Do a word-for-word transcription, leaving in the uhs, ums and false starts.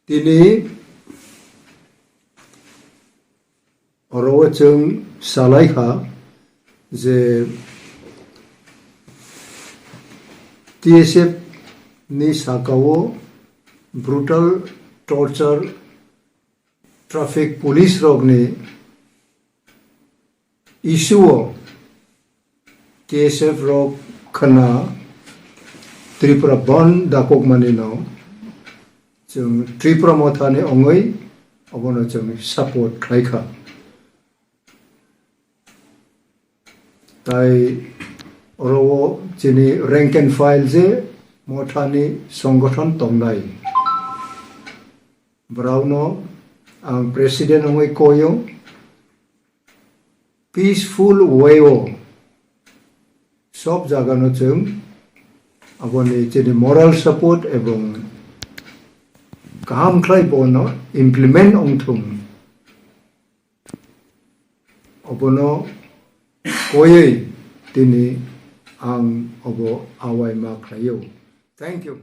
Tini oro o chwng salai kha je T S F ni saka o brutal torture, traffic police rok ni issue o T S F rok khwna Tripura bandh dakokmani no chwng Tripura Motha ni ongwi obono chwng support khlai kha. Tai oro o chini rank and file je Motha ni songgothon tongnai, borokno ang president wngwi koyo. Peaceful way o sob jaga no chwng aboni chini moral support ebong kaham khlai bono implement ongthung, obono koyoi tini ang obo awai ma khlaio. Thank you.